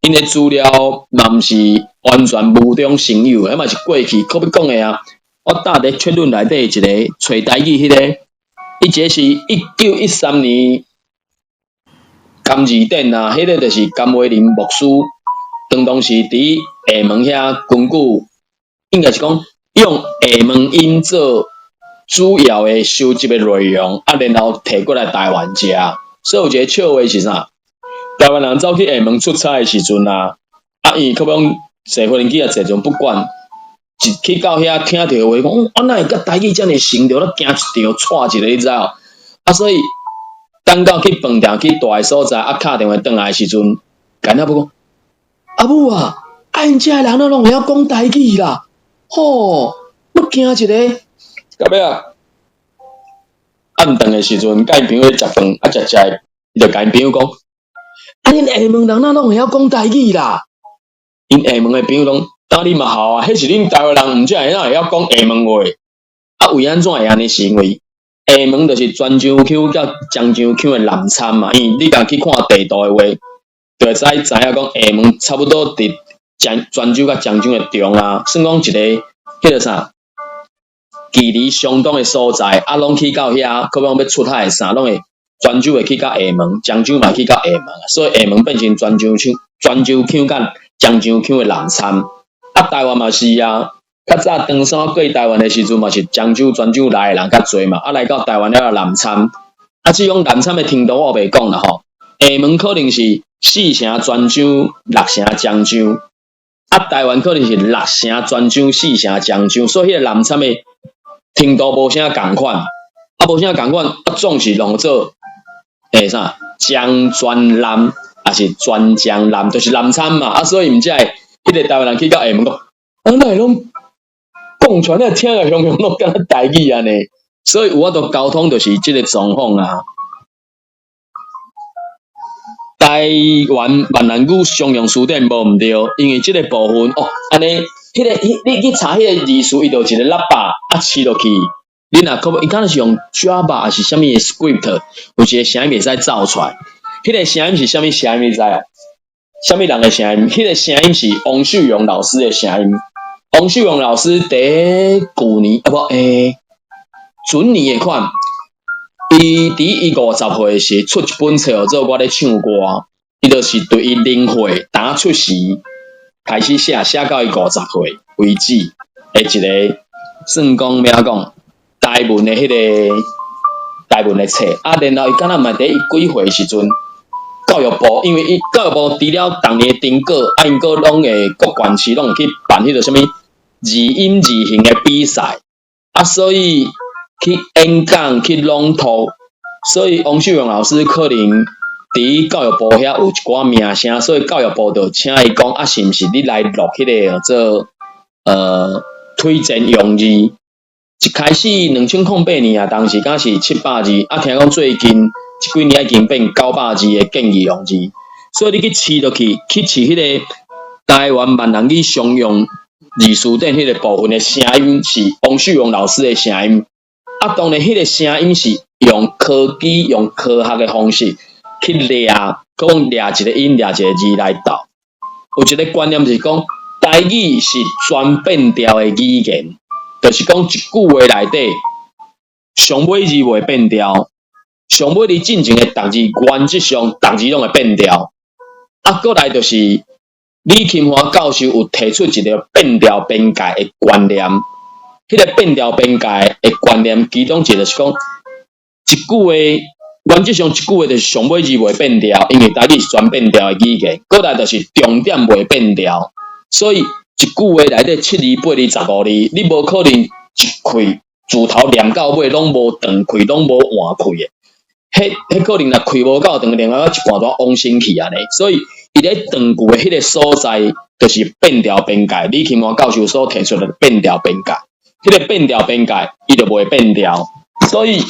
𪜶的資料嘛毋是完全無中生有，彼嘛是過去閣欲講的啊。我搭佇確論內底一個揣台語彼個，伊這是1913年甘字典啊，彼個就是甘為霖牧師，當時佇廈門遐根據，應該是講用廈門音做主要的收集的內容，啊，然後提過來台灣遮。所以有一個笑話是啥？台灣人走去廈門出差的時陣啊，啊，伊可講坐飛機啊，坐船不管，一去到遐聽著話講，啊，哪會佮台語遮爾像著，咧驚一場，掣一下，你知無？啊，所以等到去飯店去蹛的所在，啊，敲電話轉來的時陣，共阿母講，阿母啊，啊𪜶遮的人攏會曉講台語啦，吼，我驚一下，到尾啊，暗頓的時陣，佮𪜶朋友咧食飯，啊，食食，伊就共𪜶朋友講，啊，恁廈門人哪攏會曉講台語啦？𪜶廈門的朋友講，當你嘛好啊，彼是恁台灣人，毋才會哪會曉講廈門話？啊，為按怎會按呢？是因為廈門就是泉州腔佮漳州腔的濫摻嘛。因為你共去看地圖的話，就會使知影講廈門差不多佇泉州佮漳州的中啊，算講一個彼個啥距離相當的所在，啊，攏去到遐，可講欲出海的啥，攏會泉州會去到廈門，漳州嘛去到廈門，所以廈門變成泉州腔、泉州腔佮漳州腔的濫摻。啊，台灣嘛是啊，較早唐山過台灣的時陣嘛是漳州、泉州來的人較濟嘛，啊來到台灣了後濫摻。啊，這種濫摻的程度我袂講啦吼。廈門可能是四成泉州，六成漳州，啊，台灣可能是六成泉州，四成漳州，所以彼個濫摻的程度無啥仝款，啊無啥仝款，啊總是弄做啥漳泉濫，抑是泉漳濫，就是濫摻嘛，啊所以毋才會彼個台灣人去到廈門講，啊哪會攏講出來，聽來雄雄攏敢若台語按呢？所以有法度溝通就是這個狀況啊。台灣閩南語常用詞典無毋對，因為這個部分哦，按呢，彼個，你去查彼個字詞，伊就有一個喇叭啊，試落去，你若可伊敢若是用 Java 抑是啥物的 script，有一個聲音會使走出來。彼個聲音是啥物聲音？你知無？啥物人的聲音？彼個聲音是王秀榮老師的聲音。王秀榮老師佇舊年啊無準年的款，伊佇伊50歲時出一本冊叫做《我咧唱歌》，伊就是對伊零歲打出世開始寫，寫到伊50歲為止的一個算講欲按怎講台文的彼個台文的冊。啊，然後伊敢若嘛佇伊幾歲時陣，教育部因為伊教育部除了逐年的登稿，啊，𪜶閣攏會各縣市攏會去辦彼個啥物字音字形的比賽，啊，所以去演講去朗讀，所以王秀榮老師可能佇教育部遐有一寡名聲，所以教育部就請伊講，啊，是毋是你來錄彼個叫做推薦用字？一開始2008年啊，當時敢是700字，啊，聽講最近這幾年已經變900字的建議用字，所以你去試落去，去試彼個台灣閩南語常用字詞典彼個部分的聲音是王秀榮老師的聲音，啊，當然彼個聲音是用科技、用科學的方式去掠，講掠一個音、掠一個字來鬥。有一個觀念是講，台語是全變調的語言，就是講一句話內底，上尾字袂變調，上尾字進前的逐字原則上逐字攏會變調。啊，閣來就是李琴華教授有提出一個變調邊界的觀念，彼個變調邊界的觀念，其中一個就是講，一句話原則上一句話就是上尾字袂變調，因為台語是全變調的語言。閣來就是重點袂變調，所以一句話內底七字、八字、15字，你無可能一氣自頭念到尾攏無斷氣，攏無換氣的。彼可能若氣無夠長，念到一半就往生去按呢。所以伊咧斷句的彼個所在，就是變調邊界。李琴華教授所提出的變調邊界，彼個變調邊界，伊就袂變調。所以，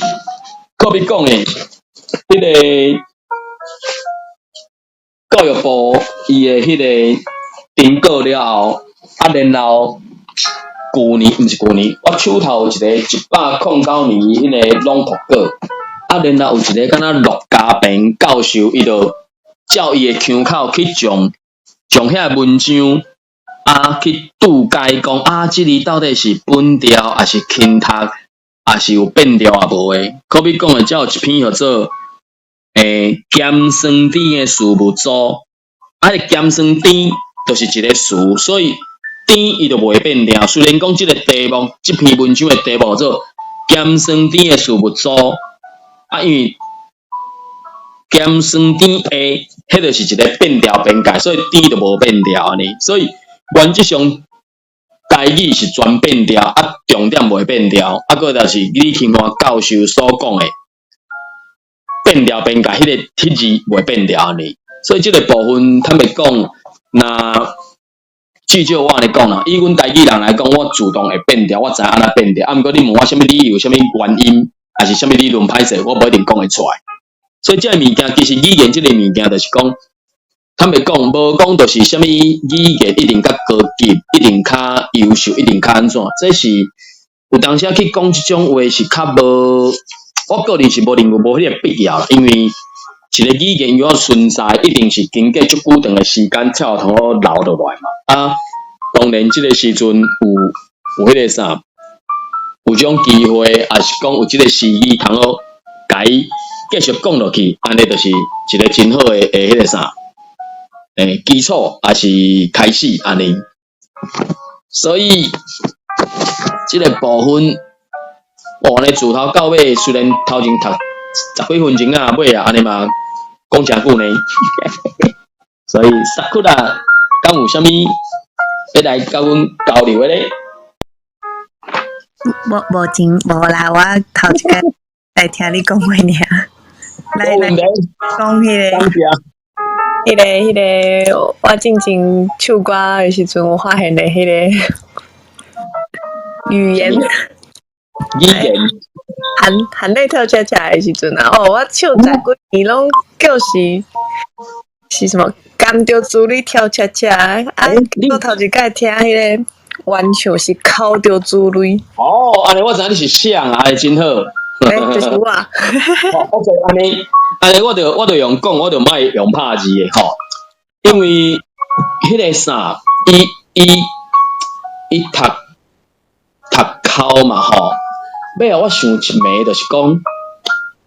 閣欲講的，彼個教育部伊的彼個定稿了後，啊，然後舊年毋是舊年，我手頭有一個109年彼個朗讀稿，啊，然後有一個敢若陸家平教授，伊就照伊的腔口去將遐個文章啊去注解講啊，這裡到底是本調抑是輕讀，抑是有變調抑無的？可比講的，才有一篇叫做鹹酸甜的事物組，啊，彼個鹹酸甜就是一個詞，所以甜伊就袂變調。雖然講這個題目，這篇文章的題目做鹹酸甜的事物組，啊，因為鹹酸甜的，彼就是一個變調邊界，所以甜就無變調按呢。所以原則上台語是全變調，啊，重點袂變調，啊，閣就是李琴華教授所講的變調邊界，彼個彼字袂變調按呢。所以這個部分坦白講，若至少我按呢講啦，以阮台語人來講，我自動會變調，我知影按怎變調。啊，毋過你問我啥物理由、啥物原因，抑是啥物理論歹勢，我無一定講會出來。所以這个物件其實語言這个物件就是講，坦白講，無講就是啥物語言一定較高級，一定較優秀，一定較按怎？這是有當時去講這種話是較無，我個人是無認為無彼個必要啦。因為一個語言要存在，一定是經過足久長的時間才有通好留落來嘛。啊，當然這個時陣有彼個啥，有這種機會，抑是講有這個時機通好共伊繼續講落去，按呢就是一個真好的彼個啥，基礎抑是開始按呢。所以這個部分，我按呢自頭到尾，雖然頭前讀十幾分鐘啊，尾啊按呢嘛講誠久呢。所以 Sakura 敢有啥物欲來佮阮交流的咧？無無錢無啦，我頭一擺來聽你講話爾。來來講彼個，彼個彼個，我進前唱歌的時陣有發現的彼個語言，語言，含淚跳恰恰的時陣啊，哦，我唱十幾年攏叫是是什麼？含著珠淚跳恰恰，啊，我頭一擺聽彼個原唱是哭著珠淚。哦，按呢我知影你是誰啊，按呢真好。欸，就是我。好，OK，按呢，按呢，我就用講，我就莫用拍字的吼。因為彼个啥，伊伊伊讀讀哭嘛吼，尾仔我想一暝就是講，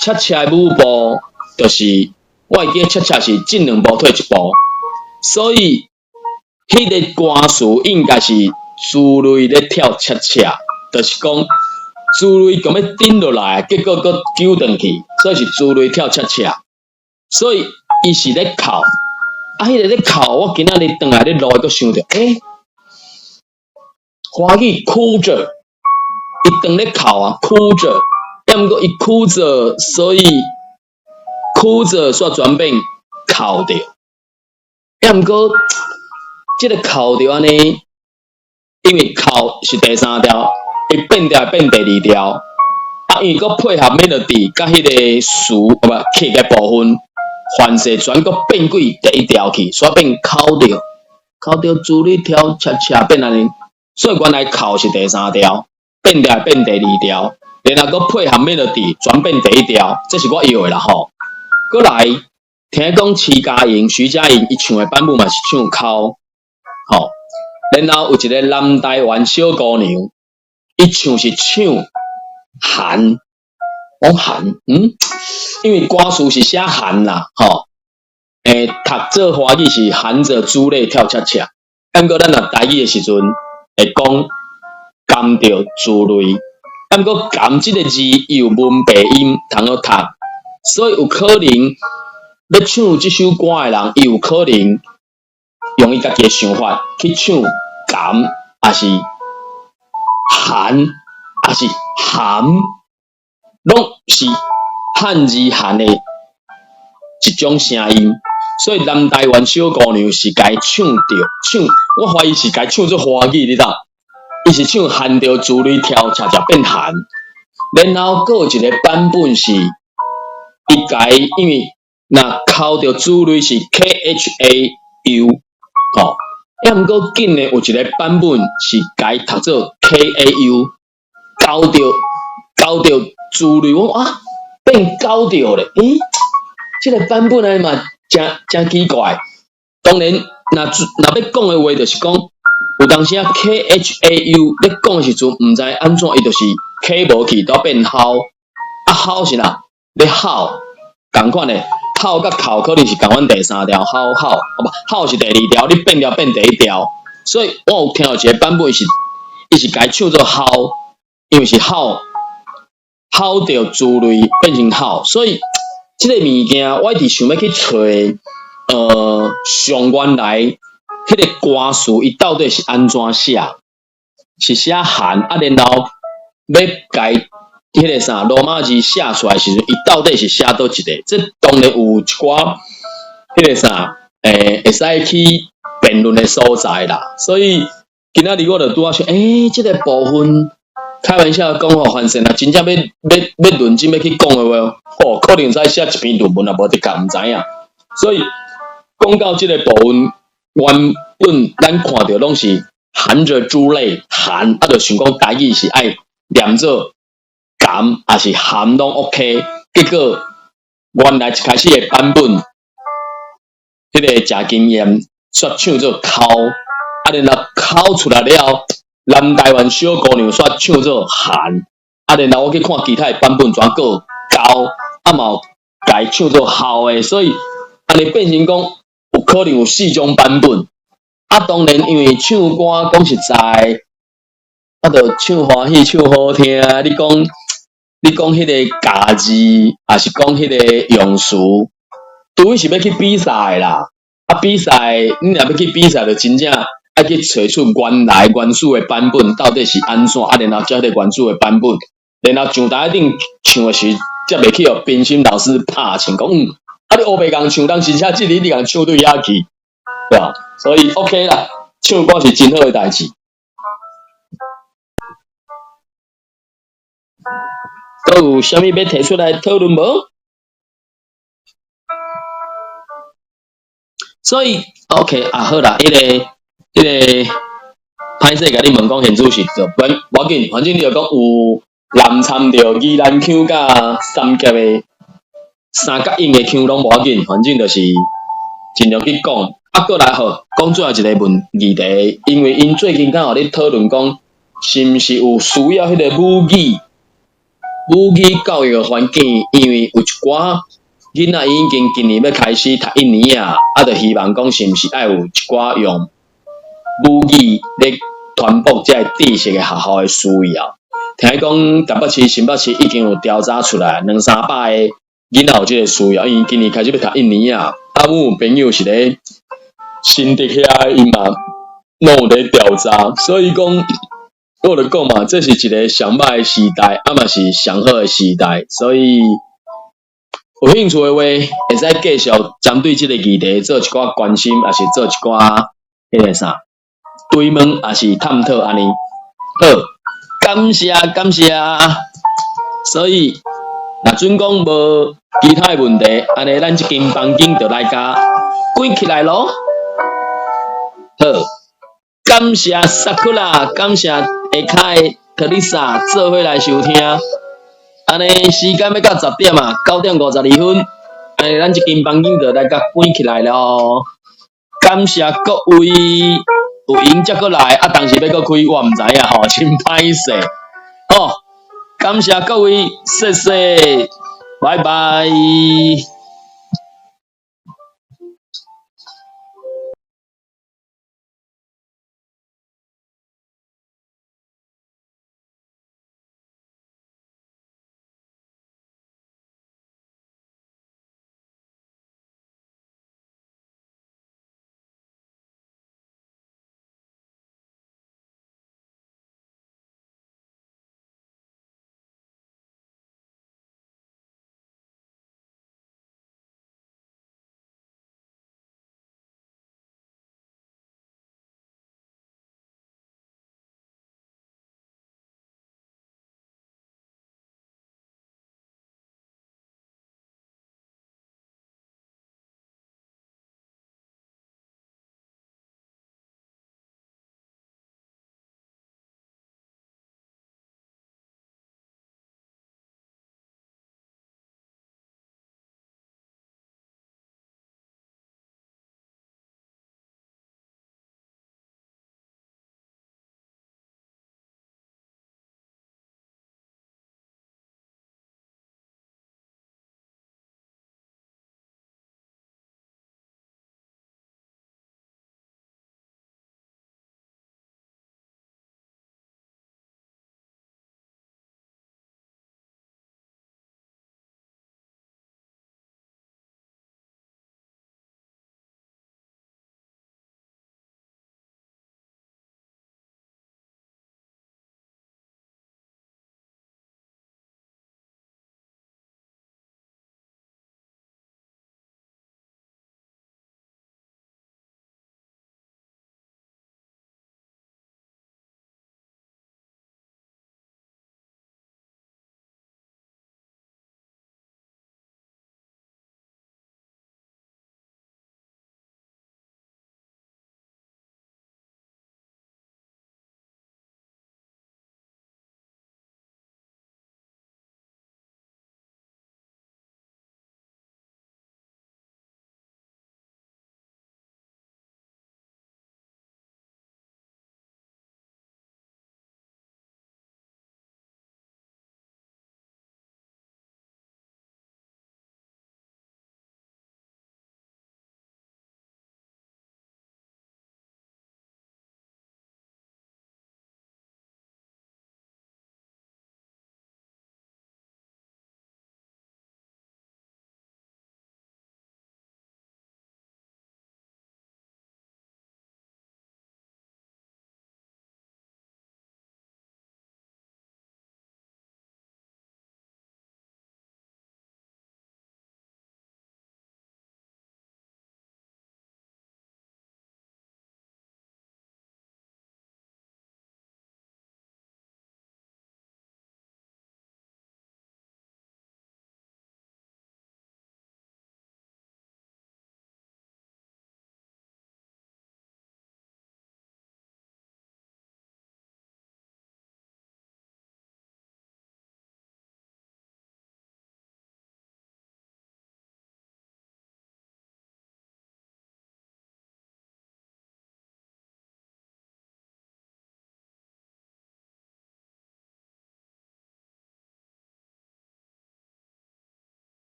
恰恰的舞步就是我會記得恰恰是進兩步退一步，所以彼个歌詞應該是珠淚咧跳恰恰，就是講珠淚強欲頂落來，結果閣救轉去，所以是珠淚跳恰恰，所以伊是咧哭。啊，彼个咧哭，我今仔日轉來咧路閣想著，欸，華語哭著，伊當咧哭啊，哭著，抑毋過伊哭著，所以哭著煞轉變哭著，抑毋過這个哭著按呢，因為哭是第三調，伊變調會變第二調，啊，因為閣配合 melody 佮彼個詞，啊無曲的部分。凡勢轉閣變過第一調去，煞變哭著，哭著珠淚跳恰恰變按呢，所以原來哭是第三調，變調變第二調，然後閣配合 melody 轉變第一調，這是我臆的啦吼。閣來聽講徐佳瑩、徐佳瑩伊唱的版本嘛是唱哭，吼。然後有一个南台灣小姑娘，伊唱是唱韓。講韓，嗯，因為歌詞是寫韓啦，吼，欸，讀做華語是含著珠淚跳恰恰，毋過咱若台語的時陣會講含著珠淚，毋過含這个字伊有文白音通好讀，所以有可能欲唱這首歌的人，伊有可能用伊家己的想法去唱含，抑是含，抑是含。攏是漢字含的一種聲音，所以南台灣小姑娘是共伊唱著唱，我懷疑是共伊唱做華語，你知？伊是唱含著珠淚跳恰恰變韓，然後閣有一個版本是伊共伊，因為若哭著珠淚是 KHAU，吼，抑毋過近的有一個版本是共伊讀做 KAU，交著交著珠淚，我啊變交著咧，欸，這个版本按呢嘛誠誠奇怪。當然，若若欲講的話，就是講有當時啊 KHAU 咧講的時陣，毋知按怎，伊就是 K 無去，都變吼，啊吼是啥？咧吼，仝款的，吼佮哭可能是仝款第三調，吼吼，啊無吼是第二調，你變調變第一調，所以我有聽到一个版本是，伊是共伊唱做吼，因為是吼。吼著珠淚變成吼，所以這个物件我一直想欲去揣，上原來彼个歌詞伊到底是按怎寫？是寫韓啊，然後欲共彼个啥羅馬字寫出來時陣，伊到底是寫佗一个？這當然有一寡彼个啥，欸，會使去辯論的所在啦。所以今仔日我就拄仔想，欸，這个部分。開玩笑講吼，反正若真正欲欲欲認真欲去講的話，吼，可能使寫一篇論文也無的確毋知影。所以講到這个部分，原本咱看著攏是含著珠淚含，啊，就想講台語是愛念做含，抑是含攏 OK。結果原來一開始的版本，彼个謝金燕煞唱做哭，啊，然後哭出來了。南台灣小姑娘煞唱做韓，啊，然後我去看其他的版本，怎閣高，啊嘛有共伊唱做吼的，所以按呢變成講有可能有四種版本。啊，當然因為唱歌講實在，啊，著唱歡喜唱好聽。你講你講彼个咬字，抑是講彼个用詞，除非是欲去比賽啦。啊，比賽你若欲去比賽，就真正。愛去揣出原來原始的版本到底是按怎，啊，然後照彼个原始的版本，然後上台頂唱的時，才袂去予評審老師拍槍講，嗯，啊你烏白共唱，人真正這裡你共唱對遐去，對吧？所以 OK 啦，唱歌是真好的代誌。閣有啥物欲提出來討論無？所以 OK 啊，好啦，彼个。彼个歹勢，共你問講現主時就無要緊，反正你就講有南參著宜蘭腔佮三峽的三角音的腔攏無要緊，反正就是盡量去講。啊，閣來好，講最後一个問議題，因為𪜶最近敢有咧討論講，是毋是有需要彼个母語教育環境？因為有一寡囡仔已經今年欲開始讀一年仔，啊，就希望講是毋是愛有一寡用母語咧傳播這个知識的學校的需要。聽講台北市、新北市已經有調查出來，兩三百个囡仔有這个需要，因為今年開始欲讀一年仔，啊，阮有朋友是咧新竹遐，伊嘛攏有咧調查，所以講，我就講嘛，這是一个上歹的時代，啊嘛是上好的時代，所以有興趣的話，會使繼續針對這个議題做一寡關心，抑是做一寡彼个啥追問，抑是探討按呢。好，感謝感謝。所以，若準講無其他的問題，按呢咱這間房間就來共關起來囉。好，感謝 Sakura，感謝下跤的特麗莎做伙來收聽。按呢時間欲到10點啊，9點52分，按呢咱這間房間就來共關起來囉。感謝各位有閒才閣來，啊，當時欲閣開我毋知影吼，真歹勢。好，感謝各位，謝謝，拜拜。